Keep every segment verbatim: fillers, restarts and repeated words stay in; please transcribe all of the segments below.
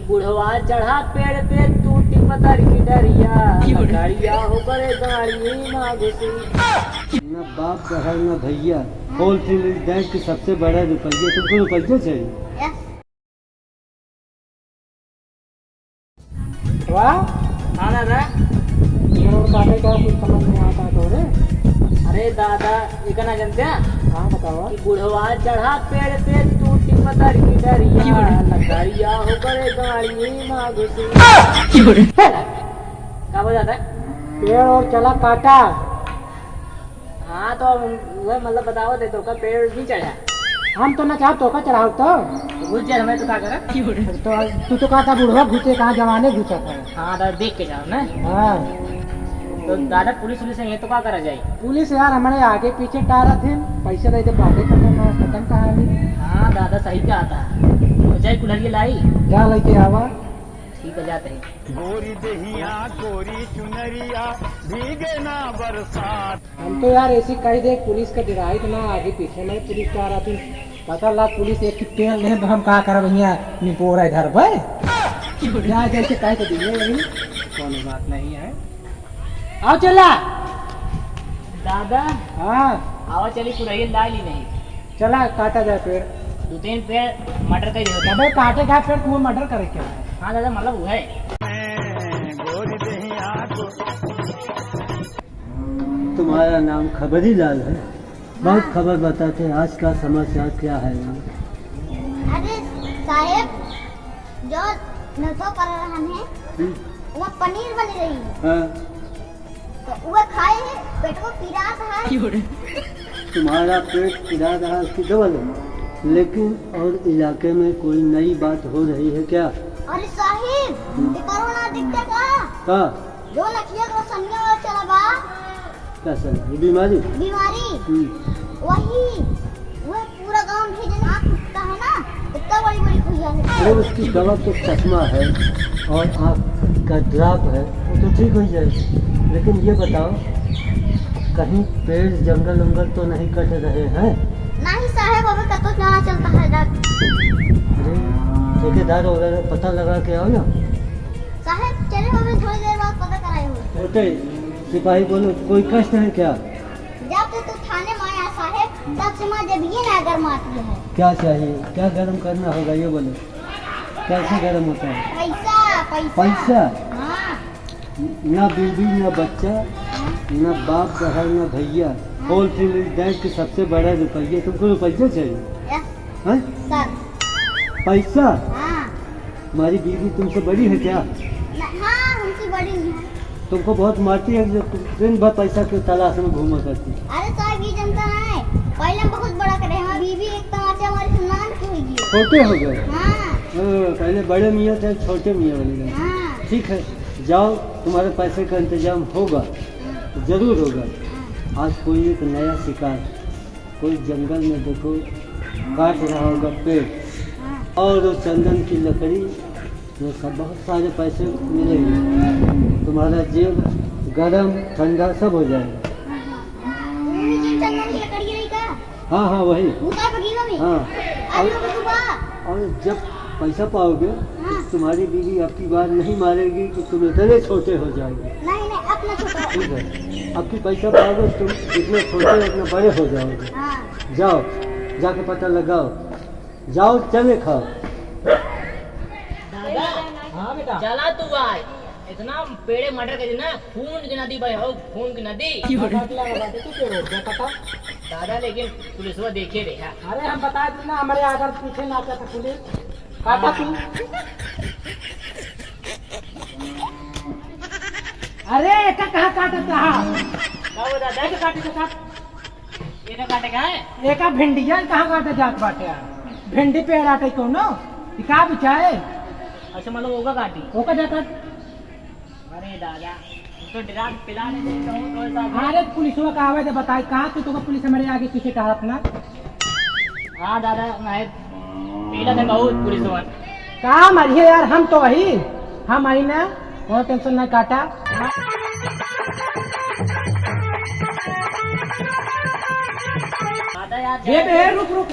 बुढ़वा चढ़ा पेड़ पे, टूटी पतर की डरिया, लकड़िया हो गए गाड़ी में घुसी। न बाप रहा न भैया, होल फील्ड बैंक की सबसे बड़ा रुपया, तुमको रुपया चाहिए? वाह। हाँ दादा। पेड़ ओड़ काटे का कुछ समझ नहीं आता तो रे। अरे दादा, ये का ना जानते हैं? हाँ, बताओ। कि बुढ़वा चढ़ा पेड़ पे, टूटी पतर की डरिया, लकड़िया हो गए गाड़ी में घुसी। का बोला दादा? पेड़ ओड़ चला काटा। हाँ, तो अब वह मतलब बताओ दे, तोका पेड़ नहीं चढ़ा। हम तो ना चाहब, तोका चढ़ाओ तो। तो घुस जाए, हमें तो का करा? तो तू तो कहता बुढ़वा घुसे, कहाँ जवाने घुसा था। हाँ, दादा, देख के जाओ ना। हाँ। तो दादा, पुलिस उलिस है, तो का करा जाए? पुलिस यार हमारे आगे पीछे टारा थे, पैसे दे दे, बातें खत्म, खत्म कहानी। हाँ, दादा, सही कहा था। तो जाए कुल्हड़िया लाई। जा लेके आवा। ठीक है, जाते हैं। गोरी देहिया, गोरी चुनरिया, भीगे ना बरसात। हम तो यार ऐसी कही दे, पुलिस का डराई तो ना, आगे पीछे में पुलिस का आ रहा थी। पता लग पुलिस एक की तेल दे तो हम का करब हियाँ निपोरा इधर बे। जा जैसे कहे तो दिए वही, कोनो बात नहीं है। आओ चला। दादा। हाँ। आवा चली, कुरैल दाल ही नहीं। चला काटा जाए पेड़। दो तीन पेड़ मटर का ही होता। अबे काटे का पेड़, तू मटर करे क्या है? हाँ दादा, मतलब वो है। तुम्हारा नाम खबरी लाल है, बहुत हाँ। खबर बताते हैं, आज का समाचार क्या है? अरे साहेब, जो नथो पर रहन है, हम्म। वो पनीर बन रही है। हाँ। तो वो खाए है, पेट को पीरा था। तुम्हारा पेट पीरा रहा, उसकी डबल है। लेकिन और इलाके में कोई नई बात हो रही है क्या? अरे साहेब, हम्म। ये कोरोना दिखते का? का? जो लखिया को सनिया वाला चला बा। का सनिया? ये बीमारी? बीमारी। हम्म। वही, वह पूरा गांव भेजे ना, कुत्ता है ना, इतना बड़ी बड़ी खुइया है। अरे उसकी दवा तो चश्मा है और आँख का ड्रॉप है, वो तो ठीक हो जाए। लेकिन ये बताओ, कहीं पेड़ जंगल उंगल तो नहीं कट रहे हैं? नहीं साहेब, अबे कतो जाना चलता है डॉक्टर। अरे, ठेकेदार वगैरह पता लगा के आओ ना। साहेब, चले हो, मैं थोड़ी देर बाद पता कराए हो। छोटे सिपाही बोलो, कोई कष्ट है क्या? जब से तू थाने में आया साहेब, तब से मैं जब ये ना गर्म आती है। क्या चाहिए, क्या गर्म करना होगा, ये बोलो, कैसे गर्म होता है? पैसा, पैसा। पैसा? हाँ। ना बीवी, ना बच्चा, ना बाप रहा, ना भैया। हाँ। होल फील्ड बैंक की सबसे बड़ा रुपया, तुमको रुपया चाहिए? यस। हैं? सर। पैसा? हाँ। तुम्हारी बीवी तुमसे बड़ी है क्या? न-, हाँ, हमसे बड़ी नहीं है। तुमको बहुत मारती है, जो तुम दिन भर पैसा के तलाश में घूमा करती। अरे साहब, ये जनता है, पहले हम बहुत बड़ा करे, हमारी बीवी एक तमाचा हमारी सुनान की हुई है। छोटे हो गए? हाँ। ओ, पहले बड़े मियाँ थे, छोटे मियाँ बन गए। हाँ। ठीक है, जाओ, तुम्हारे पैसे का इंतजाम होगा, हाँ। जरूर होगा। हाँ। आज कोई एक नया शिकार, कोई जंगल में देखो, काट रहा होगा पेड़, हाँ। और वो चंदन की लकड़ी, ये सब बहुत सारे पैसे मिलेंगे। तुम्हारा जेब गरम ठंडा सब हो जाएगा। हाँ, हाँ। वो भी जो चंदन की लकड़ी रही का? हाँ, हाँ, वही। उतार बगीचा में? हाँ। आप और, लोग को सुबह? और जब पैसा पाओगे, हाँ। तो तुम्हारी बीवी आपकी बात नहीं मानेगी कि तुम इतने छोटे हो जाओगे। नहीं, नहीं, अपना छोटा। ठीक है, आपकी पैसा पाओगे, तुम जितने छोटे हो, उतने बड़े हो जाओगे। हाँ। जाओ, जाके पता लगाओ, जाओ, चने खाओ। दादा, हाँ बेटा। चला तू आए, इतना पेड़े मटर के ना, खून की नदी बहे हो, खून की नदी। पता चला बाटे तू के रोड पे पता। दादा, लेकिन पुलिसवा देखे रहे हैं। अरे हम बता दे ना, हमारे आगे पीछे नाचा था पुलिस। काटा तू। अरे एका कहाँ काटत रहा? का हो दादा? एका काटे के साथ। एका काटे का है? एका भिंडिया कहाँ काटे जात बाटे यार? भिंडी पेड़ आटे कौनो? ई का बिचाए? अच्छा, मतलब ओका काटी? ओका जा काट। अरे दादा, तो डरा के पिला नहीं देता हूँ, तो ऐसा अरे पुलिसवा का आवे तो बताई, कहाँ से तो पुलिस हमारे आगे पीछे टहरत ना? हाँ दादा, नहीं, पीला था बहुत पुलिसवा। का मारिए यार, हम तो वही, हम आई ना, कोनो टेंशन नहीं काटा। दादा यार, ये बे, रुक, रुक,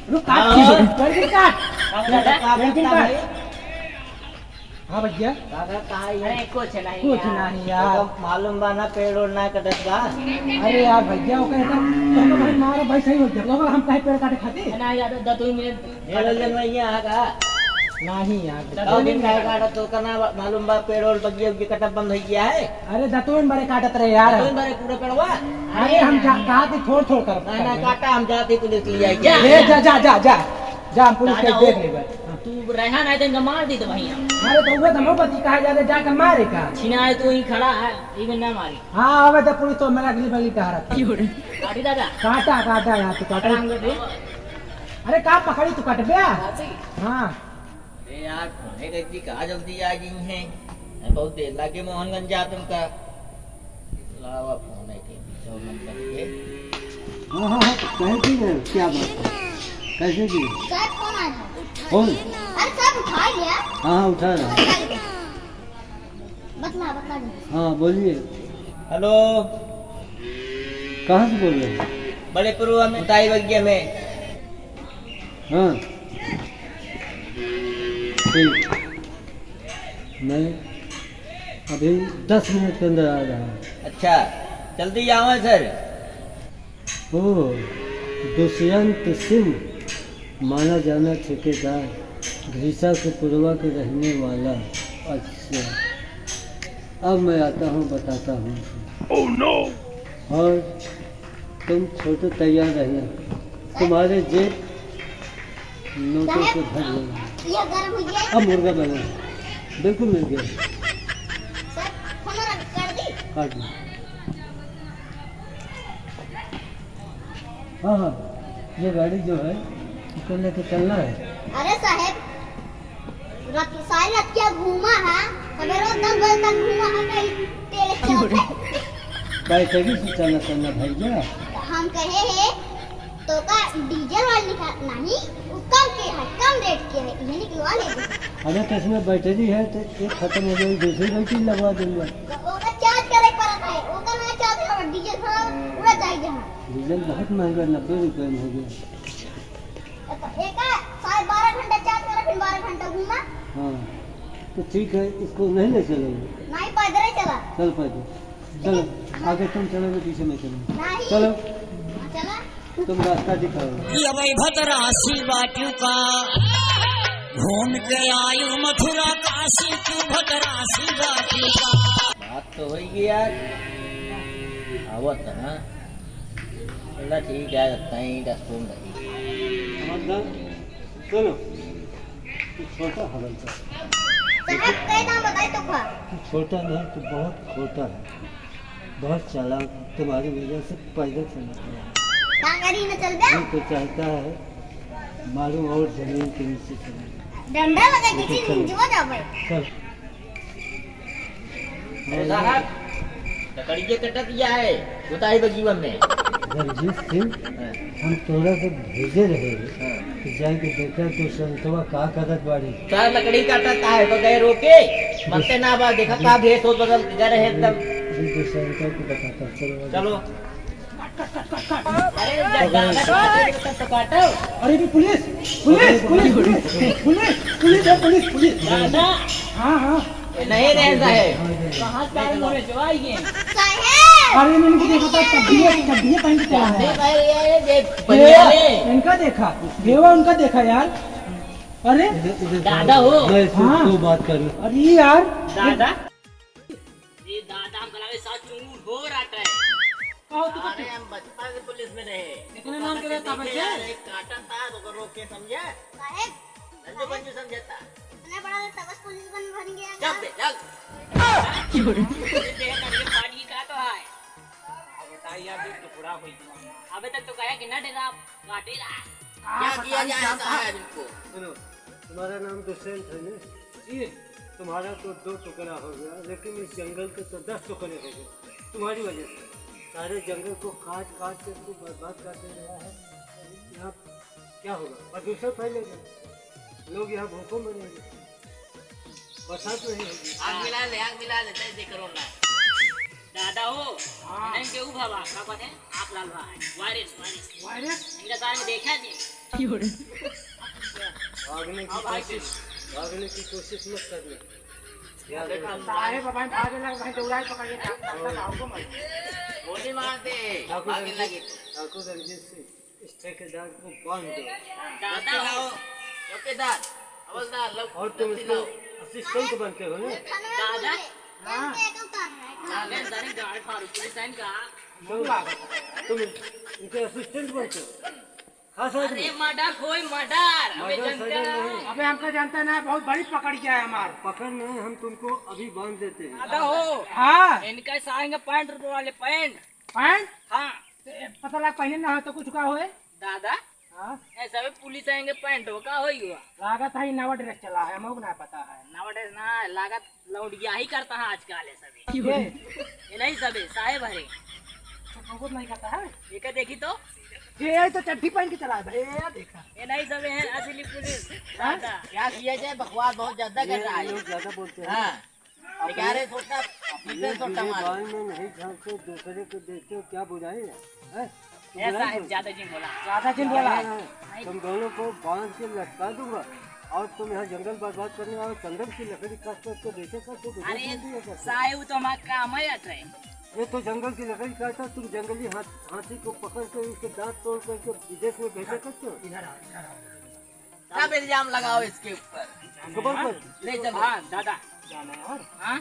रुक, काट, हाँ। गर्दन काट, हाँ, दादा। गर्दन काट। हाँ भैया। काका, कहाँ है? अरे, कुछ नहीं कुछ यार। नहीं यार। तो मालूम बा ना, पेड़ ओड़ ना कटत बा। अरे यार भैया, वो कहता, तो हम भाई मारा भाई सही हो गया। तो हम कहे पेड़ काटे खातिर? ना यार, दतुई में ये ले ले, मैं यहाँ आ गया। नहीं यार। दतुई में काहे काटत, तो करना मालूम बा, पेड़ ओड़ बगिया उगिया कटत बंद हो गया है। अरे दतुई में बड़े काटत रहे यार। दतुई में बड़े पूरा पेड़वा। अरे हम जा, कहा कि थोड़ थोड़ कर। ना, ना, काटा, हम जाते पुलिस ले आई। जा, ए, जा, जा, जा, जा। जा, हम पुलिस के दादा, देख लेबे। हाँ। तू रहा ना, तो इनका मार दी तो भैया। अरे, तो वो तो मोहब्बती कहा जाता, जाके मारे का? छिनाए तो वहीं खड़ा है, ये ना मारी। हाँ, अबे तो पुलिस तो मेरा अगली बगली टहरा था। काटी दादा। काटा, काटा यार, तू काटा। राम कर दे। अरे, का पकड़ी तू कटबे? हाँ। अरे यार, फोन है, कह दी, कहा जल्दी आ गई हैं। मैं बहुत देर लगे मोहनगंज जात उनका। लावा फोन है, कह दी, चौवन करके। हाँ, हाँ, हाँ, कहे दी है, क्या बात है? कैसे दी? सर, फोन आ रहा है। फोन? अरे सर, उठा लिया। हाँ, हाँ, उठा रहा हूँ। बतला, बतला दे। हाँ, बोलिए। हेलो। कहाँ से बोल रहे हैं? बड़े पुरवा में, ताई बगिया में। हाँ। ठीक। मैं अभी दस मिनट के अंदर आ रहा हूँ। अच्छा, जल्दी आवा सर। ओह, दुष्यंत सिंह, माना जाना ठेकेदार, घिसा के पुरवा के रहने वाला। अच्छा, अब मैं आता हूँ, बताता हूँ। Oh no! और तुम छोटू तैयार रहना, तुम्हारे जेब नोटों से भर लेना। ये गरम हो गया। अब मुर्गा बना है, बिल्कुल मिल गया। सर, फोन रख, कर दी? काट दो। हाँ, हाँ, ये गाड़ी जो है, इसको लेके चलना है। अरे साहेब, रात, सारी रतिया घूमा है, सवेरे दस बजे तक घूमा है, कहीं तेल चौक है। बैटरी से चला करना भैया। हम कहे है, तो का डीजल वाला निकाल, नहीं, वो कम के है, कम रेट के है, ये निकलवा ले। अरे तो इसमें बैटरी है, तो एक खत्म हो गई, दूसरी बैटरी लगवा दूंगा। ओकर चार्ज करे के पड़त है, ओकर ना चार्ज करे, डीजल भरा, पूरा चाहिए हमें। डीजल बहुत महंगा, नब्बे रुपए में हो गया। तो एक है, साढ़े बारह घंटा चार्ज करे, फिर बारह घंटा घूमा। हाँ, तो ठीक है, इसको नहीं ले चलोगे? नहीं, पैदल ही चला। चल पैदल, चलो, आगे तुम चलोगे, पीछे मैं चलूँगा। नहीं। चलो। हाँ, चला। तुम रास्ता दिखाओ। ये भाई भद्रासी बाटियों का, घूम के आयु मथुरा काशी, तू भद्रासी बाटियों का। बात तो होई गई यार, आवत है ना। चला ठीक है, लगता है दस फोन रही। समझ गए? सुनो, तू छोटा हवल का। साहब, कई नाम बताई तो का? तू छोटा नहीं, तू बहुत खोटा है। बहुत चालाक, तुम्हारी वजह से पैदल चलना पड़ा। का करी न चल बे? ये तो चाहता है, मालूम और जमीन के नीचे चले। डंडा लगा के लेकिन चीज चलो। नीचे हो जाओ भाई। चल। अरे साहब, लकड़िए कटत या है, बताई बगीवन में। रंजीत सिंह, हाँ। हम तोरा के भेजे रहे। हाँ। कि जाए के देखा तो संतवा का करत बाड़ी। का लकड़ी काटत है, तो गए रोके, मरते ना बा, देखा का भेष होत बदल गए रहे एकदम। अरे, तो संतवा को बताता, चलो, चलो। अरे, जब दादा काटे तो काटो। अरे, ये पुलिस, पुलिस, पुलिस, पुलिस, पुलिस, पुलिस है, पुलिस, पुलिस। दादा। हाँ, हाँ। नहीं रहे साहेब। कहाँ सारे मोरे जो आई हैं? साहेब! अरे, मैंने उनको देखा था, चड्ढी, चड्ढी पहन के चला है। चड्ढी पहन लिया है, ये ये, बनियान है। इनका देखा, देवा उनका देखा यार। अरे, इधर, इधर दादा हो। मैं इससे हाँ। दो बात करूँ। अरे यार। दादा। ये दादा, हम कलावे साथ चुंगू हो रहा है। कहो तो अरे, हम बचपन से पुलिस में रहे। इतने नाम के रहता देखे वैसे? यार, एक काटा था, तो रोक के समझा। साहेब, नंजू पंजू समझता। इतना बड़ा तो तबस पुलिस बन, बन गया चुप ना। बे, चल। क्यों रे? ये देख, ये पानी का तो है। अब बताइए, अभी टुकड़ा हुई। अबे तक तो कहा कि ना डरा, काटेगा। क्या किया जाए साहब इनको? सुनो, तुम्हारा नाम दुष्यंत है ना? जी। तुम्हारा तो दो टुकड़ा हो गया, लेकिन इस जंगल के तो दस टुकड़े हो गए तुम्हारी वजह से। सारे जंगल को काट काट के तू बर्बाद कर दे रहा है। यहाँ क्या होगा? प्रदूषण फैलेगा, लोग यहाँ भूखों मरेंगे, बरसात नहीं होगी। आग मिला ले, आग मिला ले, जय जय करो ना। दादा हो, हाँ। इनके ऊ भवा, का कहते हैं? आप लाल भाई, वायरस, वायरस। वायरस? इनका सारे में देखा जी। भागने की हाँ भाई। कोशिश, भागने की कोशिश मत करना। साहेब, भाई, भागे लग, भाई, दौड़ाई पकड़ के, भाग, भाग, भाग, भाग, भाग। गोली मार दे, ठाकुर भागे रणजीत, लगे। ठाकुर रणजीत सिंह, इस ठेकेदार को बांध दो। दादा हो, चौकीदार, हवलदार, लो, और तुम जल्दी इसके लाओ। असिस्टेंट बनते हो ना? दादा? हाँ। दादा, सारे गाड़ी फाड़ू, पुलिस आइन का? तुम, तुम इनके असिस्टेंट बनते हो? हाँ, सर। अरे, मर्डर होई, मर्डर। हमें मर्डर जनता सर नहीं। अबे, हमका जनता ना, बहुत बड़ी पकड़ गया है हमार। पकड़ नहीं, हम तुमको अभी बांध देते हैं। दादा हो। हाँ। इनका सारंग पैंट वाले पैंट। पैंट? हाँ। ए, पता लगा पहले ना हो तो कुछ का होए? दादा। हाँ। ऐसा भी पुलिस आएंगे पैंट हो, का होई हुआ? लागत है नवा ड्रेस चला है, हमको ना पता है। नवा ड्रेस ना है, लागत लौंडिया ही करता है आजकल ये सभी। ये? ये नहीं सभी, साहेब हरे। तो हमको नहीं करता है। ये का देखी तो? ये, ये तो चड्ढी पहन के चला है भाई, ये देखा। ये नहीं सभी है असली पुलिस। हाँ? दादा। क्या किया जाए, बकवास बहुत ज्यादा कर रहा है। ये लोग ज्यादा बोलते हैं। हाँ। बेचारे छोटा, अपने ये छोटा बीवी माल। बाल में नहीं झांकते, दूसरे को देखते हो, क्या बुराई है? हैं? ऐसा है, ज्यादा जिन बोला। ज्यादा जिन बोला। हाँ, तुम दोनों को बांध के लटका दूंगा और तुम यहाँ जंगल बर्बाद करने वाले चंदन की लकड़ी काटते हो, उसको बेचे करते हो, अरे, बेचे करते हो। साहेब, वो तो हमारा काम है, अटरे। ये तो जंगल की लकड़ी काटता, तुम जंगली हाथ-, हाथी को पकड़ के उसके दांत तोड़ करके विदेश में बेचे करते हो। इधर आओ, इधर आओ। सब इल्जाम लगाओ इसके ऊपर। खबर पर। ले चलो। हाँ, दादा। जाना है और? हाँ?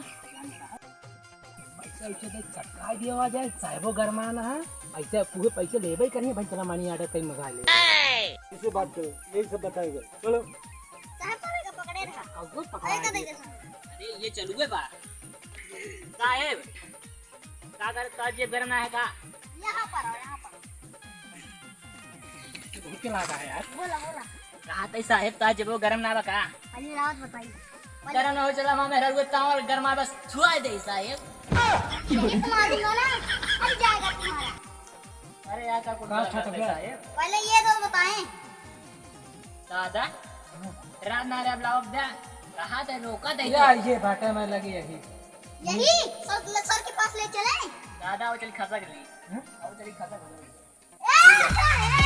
पैसा उसे दे, चटकाई दिया हुआ जाए, साहेबो गरमाना है। पैसा, पूरे पैसे लेबे करिए भाई, चला money order कहीं मंगा ले। किससे बात करो, यही सब बताएगा। चलो। साहब, पकड़े, पकड़े रहा। अब वो पकड़ा अरे, है। अरे, ये चलुए बा। साहेब, का करे, का जेब गरम ना है का? यहाँ पर आओ, यहाँ पर। बहुत लागा है यार। बोला, बोला। कहा तई साहेब, का जेबो गरम ना बा का? अरे रात बताई। गरम ना हो, चला माँ, मेहरा हुए तावल गरमा बस छुआ दे साहेब। ये तो मालूम हो ना, अब जाएगा तुम्हारा। अरे यार, का कुछ का बात है साहेब? पहले ये दो बताएं। दादा, रात ना रे, अब लाओ, अब दे। कहा थे, रोका थे या, तो। ये भाटा में लगी यही। यही? सर, सर के पास ले चले? दादा, वो चल खसक ली। हम्म? वो चल खसक ली। ए, ए,